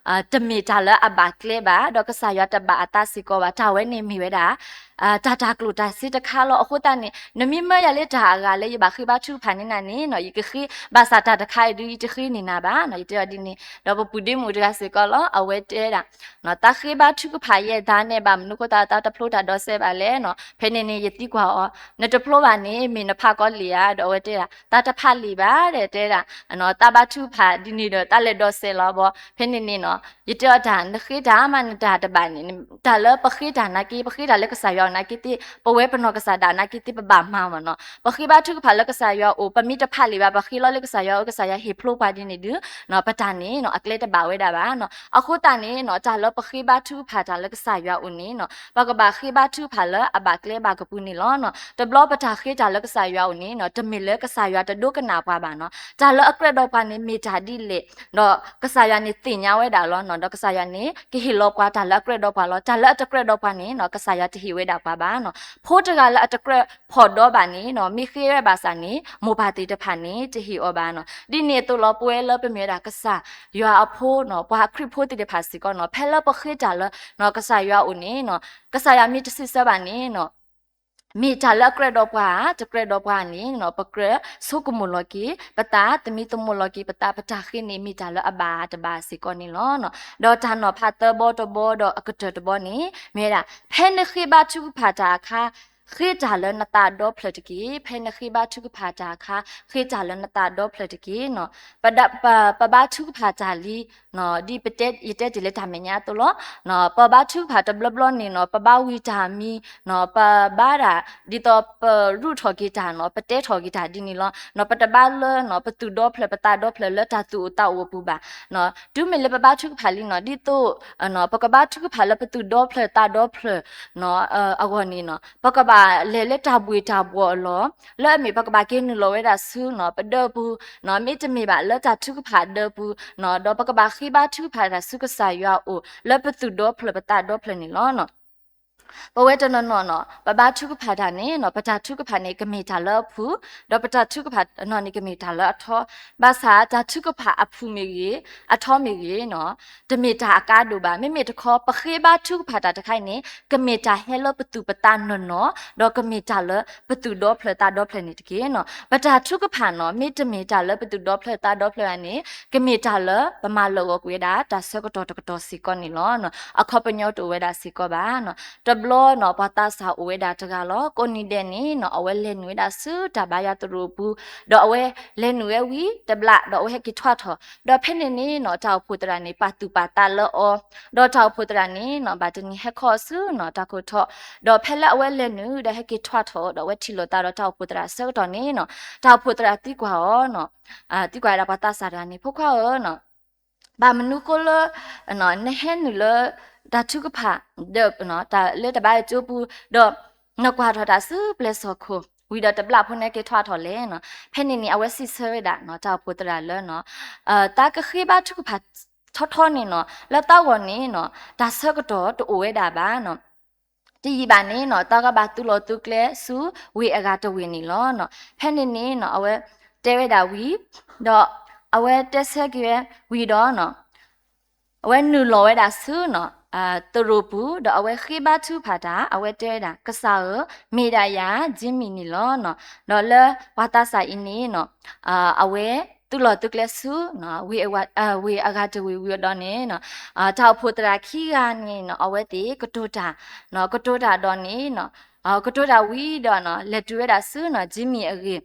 တမ့ၢ်တၢ်လၢအဘၣ်ကျဲဘၣ်, ဒီးကစၢ်ယွၤတဘၣ်အသးစ့ၢ်ကီးဘၣ်, တၢ်ဝဲန့ၣ်မ့ၢ်ဝဲဒၣ် တၢ်တၢ်ကျိၣ်တၢ်စ့တခါလီၤ. အဃိသတးန့ၣ် နမ့ၢ်မၢယၤလၢတၢ်အဂၤလၢယဘၣ်ဃ့ဘါထုကဖၣ်န့ၢ်နၤန့ၣ်နီၤ, ယကဃ့, ဘၣ်ဆၣ်တၢ်တခါအံၤဒုး ယတဃ့န့ၢ်နၤဘၣ်နီၤ, ယတဲအီၤဒ်န့ၣ်. ဒီးပပုၢ်ဒ့မုၣ်တဂၤစ့ၢ်ကီးလီၤ, အဝဲတဲဒၣ် သးဃ့ဘါထုကဖၣ်ယဲၢ်သးန့ၣ် ဘၣ်မနုၤဃိသး သးတဖျိတၢ်ဒီးစဲးဘၣ်လဲၣ်နီၤ. ဖဲန့ၣ်န့ၣ် ယသံကွၢ်အီၤ, နတဖျိဘၣ်န့ၣ် မ့ၢ်နဖးကီလံဧါ. ဒီးအဝဲတဲဒၣ် သးတဖးလံာ်ဘၣ်ဒီး တဲဒၣ် သးဘါထုကဖၣ်ဒ်န့ၣ်ဒီး သးလဲၤဒီးစဲးလီၤဘီ. ဖဲန့ၣ်န့ၣ်နီၤ, ယတဲအီၤတၢ် နဃ့တၢ်မး နတၢ်တဘၣ်န့ၣ်, တၢ်လၢပဃ့တၢ်နာ်က့ ပဃ့တၢ်လၢကစၢ်ယွၤအနာ်က့သ့, ပဝဲပနီၢ်ကစၢ်ဒၣ်နာ်က့သ့ ပဘၣ်မၤမးနီၤ. ပဃ့ဘါထုကဖၣ်လၢကစၢ်ယွၤအအိၣ်, ပမ့ၢ်တဖးလံာ်ဘၣ်, ပဃ့လီၤလၢကစၢ်ယွၤအအိၣ်, ကစၢ်ယွၤဟ့ၣ်ဖျိပှၤဒ်န့ၣ်ဒုး ပတၢ်န့ၣ်နီၤ အကျဲတဘၣ်ဝဲဒၣ်ဘၣ်နီၤ. အဃိသတးန့ၣ်နီၤ, တၢ်လၢပဃ့ဘါထုကဖၣ်တၢ်လၢကစၢ်ယွၤအအိၣ်န့ၣ်နီၤ, ပကဘၣ်ဃ့ဘါထုကဖၣ်လၢအဘၣ်ကျဲဘၣ်ကပူၤန့ၣ်လီၤနီၤ. တဘျီပတၢ်ဃ့တၢ်လၢကစၢ်ယွၤအအိၣ်န့ၣ်နီၤ, တမ့ၢ်လၢကစၢ်ယွၤတဒိကနၣ်ပှၤဘၣ်နီၤ. တၢ်လၢအကြၢးဒီးပှၤန့ၣ် မ့ၢ်တၢ်ဒ်လဲၣ်, ဒီးကစၢ်ယွၤန့ၣ်သ့ၣ်ညါဝဲဒၣ်လီၤနီၤ. ဒီးကစၢ်ယွၤန့ၣ် ကဟ့ၣ်လီၤပှၤတၢ်လၢအကြၢးဒီးပှၤလီၤ. တၢ်လၢအတကြၢးဒီးပှၤန့ၣ်နီၤ, ကစၢ်ယွၤတဟ့ၣ်ဝဲဒၣ်ပှၤဘၣ်နီၤ. ဖိတဂၤလၢအတကြၢးဖီၣ်ဒီဘၣ်န့ၣ်နီၤ, မ့ၢ်ဃ့ဝဲဘၣ်ဆၣ်န့ၣ် မိၢ်ပၢ်သ့ၣ်တဖၣ်န့ၣ် တဟ့ၣ်အီၤဘၣ်နီၤ. ဒ်န့ၣ်အသိးလီၤ ပဝဲလၢပမ့ၢ်ဝဲဒၣ်ကစၢ်ယွၤအဖိနီၤ, ပှၤခရံာ်ဖိသ့ၣ်တဖၣ်စ့ၢ်ကီးနီၤ, ဖဲလၢပဃ့တၢ်လၢ ကစၢ်ယွၤအအိၣ်န့ၣ်နီၤ, ကစၢ်ယွၤမ့ၢ်တစံးဆၢဘၣ်န့ၣ်နီၤ မ့ၢ်တၢ်လၢအကြၢးဒီးပှၤဧါ, တကြၢးဒီးပှၤန့ၣ်နီၤ ပကြၢးဆိကမိၣ်လီၤက့ၤပသး, သမံသမိးလီၤက့ၤပသး, ပတၢ်ဃ့န့ၣ် မ့ၢ်တၢ်လၢအဘၣ်တဘၣ်စ့ၢ်ကီးန့ၣ်လီၤ. ဒီးတၢ်နီၤဖးသၢဘီတဘီဒီးအကတၢၢ်တဘီန့ၣ် မ့ၢ်ဝဲဒၣ် ဖဲနဃ့ဘါထုကဖၣ်တၢ်အခါ ဃ့တၢ်လၢနသးဒီဖျၢၣ်တက့ၢ်. ဖဲနဃ့ဘါထုကဖၣ်တၢ်အခါ ဃ့တၢ်လၢနသးဒီဖျၢၣ်တက့ၢ်နီၤ. ပဒ- ပ- ပဘါထုကဖၣ်တၢ်လံ ဒ်ပတဲ- ယတဲတ့ၢ်လၢတၢ်မဲာ်ညါအသိးလီၤ. ပဘါထုကဖၣ်တဘျီဘျီန့ၣ်နီၤ ပဘါဝံၤတၢ်မံနီၤ ပဘါဒၣ် ဒ်သိးပရူးထီၣ်က့ၤတၢ်နီၤ ပတဲထီၣ်က့ၤတၢ်ဒ်န့ၣ်လီၤ. နီၤ ပတဘါလၢနီၤ ပသူၣ်ဒီဖျၢၣ် ပသးဒီဖျၢၣ်လၢတၢ်သူၣ်အိၣ်သးအိၣ်အပူၤဘၣ်. တုၤမ့ၢ်လၢပဘါထုကဖၣ်လံနီၤ ဒ်သိး ပကဘါထုကဖၣ်လၢပသူၣ်ဒီဖျၢၣ်သးဒီဖျၢၣ်နီၤ အဂီၢ်န့ၣ်နီၤ ပကဘၣ်လဲၤလၢတၢ်ဘှ့ၣ်တၢ်ဘှီၣ်အလီၢ် လၢအမ့ၢ်ပကဘၣ်က့ၤနုာ်လီၤဝဲဒၣ်ဆူနီၤ ပဒၢပူၤ မ့တမ့ၢ်ဘၣ်လၢတၢ်ထုကဖၣ်ဒၢပူၤနီၤ ဒီးပကဘၣ်ဃ့ဘါထုကဖၣ်တၢ်ဆူကစၢ်ယွၤအအိၣ် လၢပသူၣ်ဒီဖျၢၣ်ပသးဒီဖျၢၣ်န့ၣ်လီၤ. ပဝဲတနီၤနီၤနီၤ ပဘါထုကဖၣ်တၢ်န့ၣ်နီၤ ပတၢ်ထုကဖၣ်န့ၣ် ကမ့ၢ်တၢ်လၢအဖုၣ် ဒီးပတၢ်ထုကဖၣ်နီၤန့ၣ် ကမ့ၢ်တၢ်လၢအထီ ဘၣ်ဆၣ်တၢ်ထုကဖၣ်အဖုၣ်မ့ၢ်ဂ့ၤ အထီမ့ၢ်ဂ့ၤနီၤ တမ့ၢ်တၢ်အကါဒိၣ်ဘၣ်. မ့မ့ၢ်တခီ ပဃ့ဘါထုကဖၣ်တၢ်တခါအံၤန့ၣ် ကမ့ၢ်တၢ်ဟဲလၢပသူၣ်ပသးနီၢ်နီၢ် ဒီးကမ့ၢ်တၢ်လၢပသူၣ်ဒီဖျၢၣ်သးဒီဖျၢၣ်န့ၣ်တက့ၢ်နီၤ. ပတၢ်ထုကဖၣ်နီၤ မ့တမ့ၢ်တၢ်လၢပသူၣ်ဒီဖျၢၣ်သးဒီဖျၢၣ်ဘၣ်န့ၣ် ကမ့ၢ်တၢ်လၢပမၤလၢာ်ဂီၤကွံာ်ဝဲဒၣ် တၢ်ဆၢကတီၢ်တကတီၢ်စ့ၢ်ကီးန့ၣ်လီၤ. အခီပညီတအိၣ်ဝဲဒၣ်စ့ၢ်ကီးဘၣ်. တဘျီနီၤ ပှၤသးစၢ်အိၣ်ဝဲဒၣ်တဂၤလီၤ. ကိးနံၤဒဲးန့ၣ်နီၤ အဝဲလဲၤနုာ်ဝဲဒၣ်ဆူတၢ်ဘါယွၤသရိာ်ပူၤ, ဒီးအဝဲလဲၤနုာ်ဝဲဝံၤတဘျီ ဒီးအဝဲဟဲက့ၤထွဲထီၣ်, ဒီးဖဲန့ၣ်န့ၣ်နီၤ တၢ်အိၣ်ဖှိၣ်သရၣ်န့ၣ် ပာ်သူၣ်ပာ်သးလၢအီၤ, ဒီးတၢ်အိၣ်ဖှိၣ်သရၣ်န့ၣ်နီၤ ဘၣ်တနံၤဟဲခီဆူနီၤ တၢ်ခိၣ်ထီၣ်, ဒီးဖဲလၢအဝဲလဲၤနုာ်ဒီးဟဲက့ၤထွဲထီၣ် ဒီးအဝဲထံၣ်လိာ်သးဒီးတၢ်အိၣ်ဖှိၣ်သရၣ်အဆၢကတီၢ်န့ၣ်နီၤ တၢ်အိၣ်ဖှိၣ်သရၣ်သံကွၢ်အီၤနီၤ သံကွၢ်ဝဲဒၣ်ပှၤသးစၢ်တဂၤန့ၣ် ဖိခွါဧၢနီၤ ဘၣ်မနုၤဃိလၢ နဟဲနုာ်လၢ တၢ်ထုကဖၣ် ဒီး တၢ်လၢတၢ်ဘါယွၤကၠိပူၤ ဒီးနကွၢ်ထီၣ်တၢ်ဆူပျဲၢ်စီၣ်ခိၣ် ဝံၤဒီးတဘျီဖိန့ၣ်က့ၤထွဲထီၣ်လဲၣ်နီၤ. ဖဲန့ၣ်န့ၣ် အဝဲစံးဆၢဝဲဒၣ်နီၤ တၢ်အိၣ်ဖှိၣ်သရၣ်လၢနီၤ သးကဃ့ဘါထုကဖၣ်ထီထီန့ၣ်နီၤ လၢသးဂီၢ်န့ၣ်နီၤ တၢ်ဆၢကတီၢ်တအိၣ်ဝဲဒၣ်ဘၣ်နီၤ တယံာ်ဘၣ်န့ၣ်နီၤ သးကဘၣ်သုးလီၤသုးကျဲဆူဝ့ၢ်အဂၤတဝ့ၢ်န့ၣ်လီၤ. ဖဲန့ၣ်န့ၣ်နီၤ အဝဲတဲဝဲဒၣ်ဝံၤ ဒီးအဝဲတဲဆၢက့ၤဝဲဝံၤဒီးနီၤ အဝဲနုာ်လီၤဝဲဒၣ်ဆူနီၤ သရိာ်ပူၤ ဒီးအဝဲဃ့ဘါထုကဖၣ်တၢ် အဝဲတဲဝဲဒၣ် ကစၢ်ဧၢ, မ့ၢ်ဒၣ်ယၤ Jimmy န့ၣ်လီၤ. ဒီးလၢပှၤသးစၢ်အံၤန့ၣ်နီၤ အဝဲသုးလီၤသုးကျဲဆူ ဝ့ၢ်အဂၤတဝ့ၢ်ဝံၤဒီးန့ၣ် တၢ်အိၣ်ဖှိၣ်သရၣ်ခံဂၤန့ၣ်နီၤ အဝဲသ့ၣ်ကတိၤတၢ် ကတိၤတၢ်ဒီးန့ၣ် ကတိၤတၢ်ဝံၤဒီးနီၤ လဲၤတုၤဝဲဒၣ်ဆူနီၤ Jimmy အဂ့ၢ်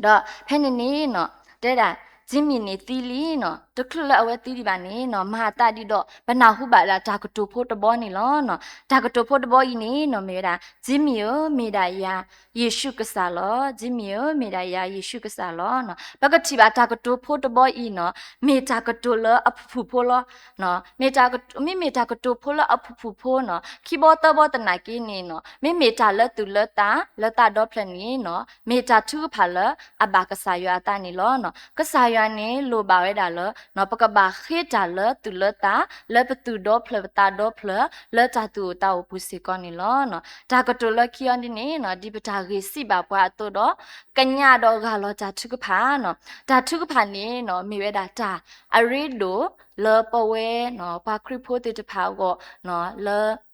ဒီးဖဲန့ၣ်န့ၣ်နီၤ တဲဒၣ် Jimmy န့ၣ်သံလံနီၤ တချုးလၢအဝဲသံဒံးဘၣ်န့ၣ်နီၤ မၤအသးဒ်ဒီး ပနၢ်ဟူဘၣ်ဒၣ်တၢ်ကတိၤဖိတဘီန့ၣ်လီၤ. တၢ်ကတိၤဖိတဘီအံၤန့ၣ်နီၤ မ့ၢ်ဝဲဒၣ် Jimmy ဧၢ, မ့ၢ်ဒၣ်ယၤ ယ့ၣ်ၡူးကစၢ်လီၤ. Jimmy ဧၢ, မ့ၢ်ဒၣ်ယၤ ယ့ၣ်ၡူးကစၢ်လီၤ. ပကထံၣ်ဘၣ်တၢ်ကတိၤဖိတဘီအံၤနီၤ မ့ၢ်တၢ်ကတိၤလၢအဖုၣ်ဖုၣ်ဖိလီၤ. မ့ၢ်တၢ်ကတိၤ- မ့မ့ၢ်တၢ်ကတိၤဖိလၢအဖုၣ်ဖုၣ်ဖိနီၤ ခံဘီသၢဘီသနာ်က့န့ၣ်နီၤ မ့မ့ၢ်တၢ်လၢသူၣ်လၢသး လၢသးဒီဖျၢၣ်န့ၣ်နီၤ မ့ၢ်တၢ်ထုကဖၣ်လၢအဘၣ်ကစၢ်ယွၤအသးန့ၣ်လီၤ. ကစၢ်ယွၤန့ၣ်လိၣ်ဘၣ်ဝဲဒၣ်လၢ ပကဘၣ်ဃ့တၢ်လၢသူၣ်လၢသး လၢပသူၣ်ဒီဖျၢၣ်ပသးဒီဖျၢၣ် လၢတၢ်သူၣ်အိၣ်သးအိၣ်ပူၤစ့ၢ်ကီးန့ၣ်လီၤ. တၢ်ကတိၤလၢခံအံၤဒ်န့ၣ်နီၤ ဒ်ပတၢ်ဂ့ၢ်စံးဘၣ်ပှၤအသိးဒီး ကညးဒီးဂၢ်လီၤတၢ်ထုကဖၣ်နီၤ တၢ်ထုကဖၣ်န့ၣ်နီၤ မ့ၢ်ဝဲဒၣ်တၢ်အရ့ဒိၣ်လၢပဝဲနီၤ ပှၤခရံာ်ဖိသ့ၣ်တဖၣ်အဂီၢ်နီၤ လၢ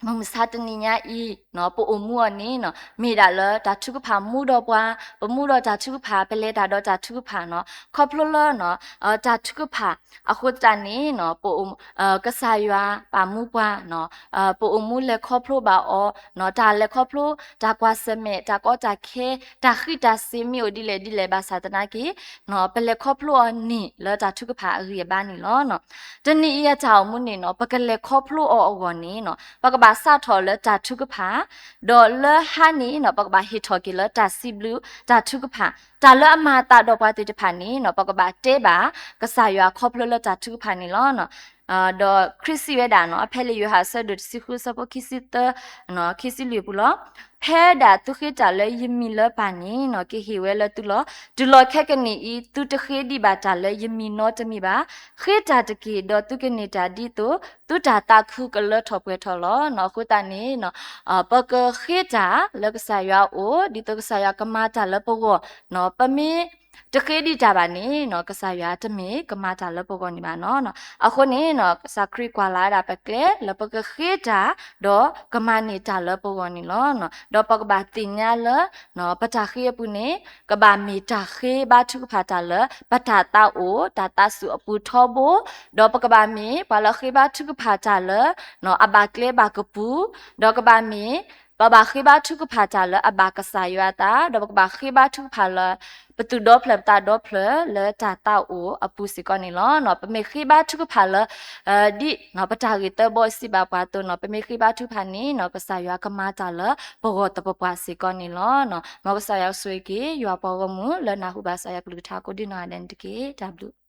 မုၢ်မဆါတနံၤညါအံၤနီၤ ပအိၣ်မူအီၤန့ၣ်နီၤ မ့ၢ်ဒၣ်လၢတၢ်ထုကဖၣ်မူဒီးပှၤ, ပမူဒီးတၢ်ထုကဖၣ် ပလဲၤတၢ်ဒီးတၢ်ထုကဖၣ်နီၤ ခီဖျိလၢနီၤ တၢ်ထုကဖၣ်အဃိသတးန့ၣ်နီၤ ပအိၣ်- ကစၢ်ယွၤပာ်မူပှၤနီၤ ပအိၣ်မူလဲၤခီဖျိဘၣ်အီၤနီၤ တၢ်လဲၤခီဖျိ တၢ်ကွၢ်ဆၢၣ်မဲာ် တၢ်ကီတၢ်ခဲ တၢ်ဃံးတၢ်စ့ၤမ့ၢ်အိၣ်ဒ်လဲၣ်ဒ်လဲၣ်ဘၣ်ဆၣ်သနာ်က့နီၤ ပလဲၤခီဖျိအီၤန့ၣ်လၢတၢ်ထုကဖၣ်အဂံၢ်အဘါန့ၣ်လီၤ. တနံၤအံၤအတၢ်အိၣ်မူန့ၣ်နီၤ ပကလဲၤခီဖျိအီၤအဂီၢ်န့ၣ်နီၤ ပကဘၣ်စးထီၣ်လၢတၢ်ထုကဖၣ် ဒီးလၢဟါန့ၣ်နီၤ ပကဘၣ်ဟ့ၣ်ထီၣ်က့ၤလၢတၢ်စံးဘျုးတၢ်ထုကဖၣ် တၢ်လၢအမၤအသးဒီးပှၤသ့ၣ်တဖၣ်န့ၣ်နီၤ ပကဘၣ်တဲဘၣ်ကစၢ်ယွၤခီဖျိလၢတၢ်ထုကဖၣ်န့ၣ်လီၤ. ဒီးခရံာ်စံးဝဲဒၣ်နီၤ ဖဲလံာ်ယိၤဟၣ်အဆၢဒိၣ်တဆံဃုအဆၢဖိခံဆံသၢ ခံဆံလွံၢ်အပူၤလီၤ. ဖဲဒၣ်သုဃ့တၢ်လၢယမံၤလၢပၢ်န့ၣ်နီၤ ကဟ့ၣ်ဝဲလၢသုလီၤ. တုၤလီၤခဲကနံၣ်အံၤ သုတဃ့ဒံးဘၣ်တၢ်လၢယမံၤနီတမံၤဘၣ်. ဃ့တၢ်တက့ၢ် ဒီးသုကန့ၢ်တၢ်ဒ်သိး သုတၢ်သးခုကလၢထီၣ်ပှဲၤထီၣ်လီၤ. အဃိသတးန့ၣ် ပကဃ့တၢ်လၢကစၢ်ယွၤအအိၣ် ဒ်သိးကစၢ်ယွၤကမၤတၢ်လၢပဂီၢ်, ပမ့ၢ် တဃ့ဒံးတၢ်ဘၣ်န့ၣ်နီၤ ကစၢ်ယွၤတမ့ၢ်ကမၤတၢ်လၢပဂီၢ်န့ၣ်ဘၣ်နီၤ. အဃိန့ၣ်နီၤ ကစၢ်ခရံာ်ကွၢ်လၢ်ဝဲဒၣ်ပကျဲလၢပကဃ့တၢ် ဒီးကမၤန့ၢ်တၢ်လၢပဂီၢ်န့ၣ်လီၤ. ဒီးပကဘၣ်သ့ၣ်ညါလၢ ပတၢ်ဃ့အပူၤန့ၣ် ကဘၣ်မ့ၢ်တၢ်ဃ့ဘါထုကဖၣ်တၢ်လၢ ပတၢ်သးအိၣ် တၢ်သးစူၤအပူၤထီဘိ, ဒီးပကဘၣ်မ့ၢ်ပှၤလၢအဃ့ဘါထုကဖၣ်တၢ်လၢ အဘၣ်ကျဲဘၣ်ကပူၤ, ဒီးကဘၣ်မ့ၢ် ပဘၣ်ဃ့ဘါထုကဖၣ်တၢ်လၢအဘၣ်ကစၢ်ယွၤအသး, ဒီးပကဘၣ်ဃ့ဘါထုကဖၣ်လၢ ပသူၣ်ဒီဖျၢၣ်ပသးဒီဖျၢၣ်လၢတၢ်သးအိၣ်အပူၤစ့ၢ်ကီးန့ၣ်လီၤ. ပမ့ၢ်ဃ့ဘါထုကဖၣ်လၢ ဒ်ပတၢ်ဂ့ၢ်သၢဘီစံးဘၣ်ပှၤအသိးနီၤ ပမ့ၢ်ဃ့ဘါထုကဖၣ်န့ၣ်နီၤ ကစၢ်ယွၤကမၤတၢ်လၢပဂီၢ်သပှၢ်ပှၢ်စ့ၢ်ကီးန့ၣ်လီၤ. မ်ကစၢ်ယွၤဆိၣ်ဂ့ၤက့ၤ ယွၤပှၤဂီၢ်မုၢ်လၢနၢ်ဟူဘၣ်ကစၢ်ယွၤကလုၢ်ကထါကိးဒံနီၢ်ဂၤဒဲးန့ၣ်တက့ၢ်. တၢ်ဘျုး